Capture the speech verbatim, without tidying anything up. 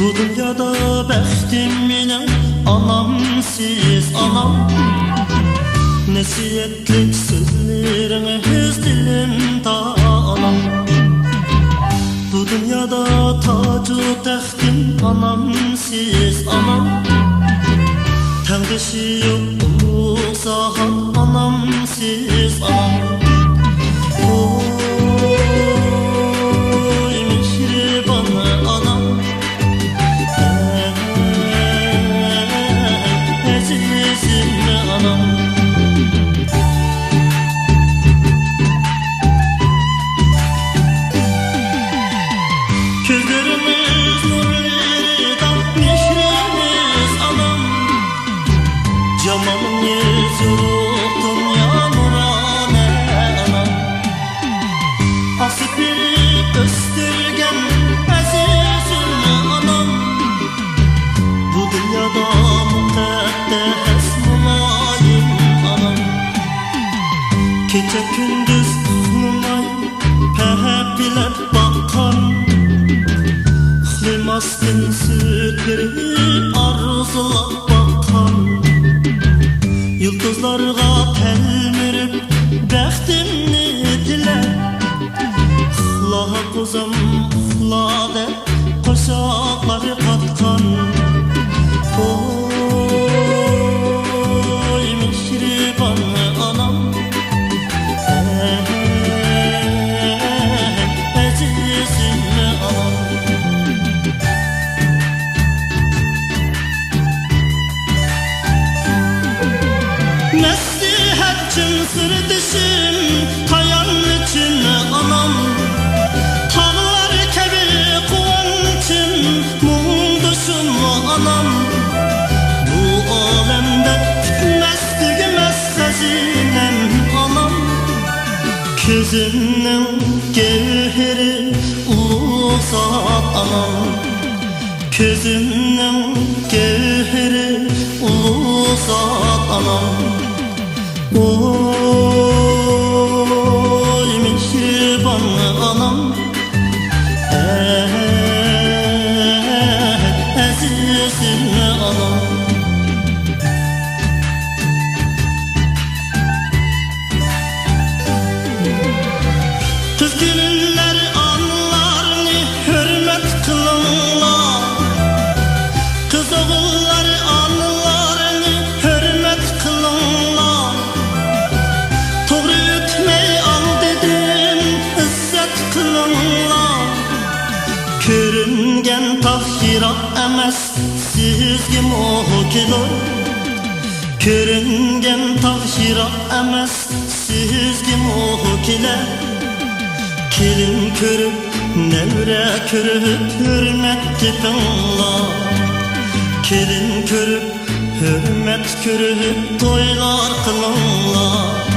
بۇ دۇنيادا بەختىم مېنىڭ ئانامسىز ئانام. نەسىھەتلىك سۆزلىرىڭىز دىلىمدا ئانام. بۇ دۇنيادا تاجۇ تەختىم ئانامسىز ئانام. تەڭدىشى يوق ئۇلۇغ زاھات ئانامسىز ئانام. ۋوي مېھرىبان ئانام. ئەزىزىم ئانام. كۆزلىرىڭىز نۇرلىرىدا مېھرىمىز ئانام. جامالىڭىز يورۇق دۇنيا نۇرانە ئانام. ئاسىپ بېرىپ ئۆستۈرگەن ئەزىزىم ئانام. بۇ دۇنيادا مۇقەددەس مۇلايىم ئانام. كېچە كۈندۈز ئۇخلىماي پەپىلەپ باققان، ئۇخلىماستىن سۈت بېرىپ ئارزۇلاپ باققان، يۇلتۇزلارغا تەلمۈرۈپ بەختىمنى تىلەپ، ئۇخلا قوزام ئۇخلا دەپ قوشاقلار قاتقان. ۋوي مېھرىبان ئانام. ئەزىزىم ئانام. نەسىھەتچىم، سىردىشىم، تايانچىم ئانام. تاغلار كەبى قۇۋانچىم، مۇڭدىشىم ئانام. بۇ ئالەمدە پۈتمەس، تۈگىمەس خەزىنەم ئانام. كۆزۈمنىڭ گەۋھىرى ئۇلۇغ زات ئانام. كۆزۈمنىڭ گەۋھىرى ئۇلۇغ زات ئانام. ۋوي مېھرىبان ئانام. ئەزىزىم ئانام. قىز كېلىنلەر ئانىلارنى ھۆرمەت قىلىڭلار. قىز ئوغۇللار ئانىلارنى ھۆرمەت قىلىڭلار. توغرا ئۆتمەي ئالدىدىن ئىززەت قىلىڭلار. كۆرۈنگەن تاغ يىراق ئەمەس، سىزگىمۇ كېلۇر. كۆرۈنگەن تاغ يىراق ئەمەس، سىزگىمۇ كېلەر. كېلىن كۆرۈپ، نەۋرە كۆرۈپ، ھۆرمەت تېپىڭلار. كېلىن كۆرۈپ، ھۆرمەت كۆرۈپ، تويلار قىلىڭلار.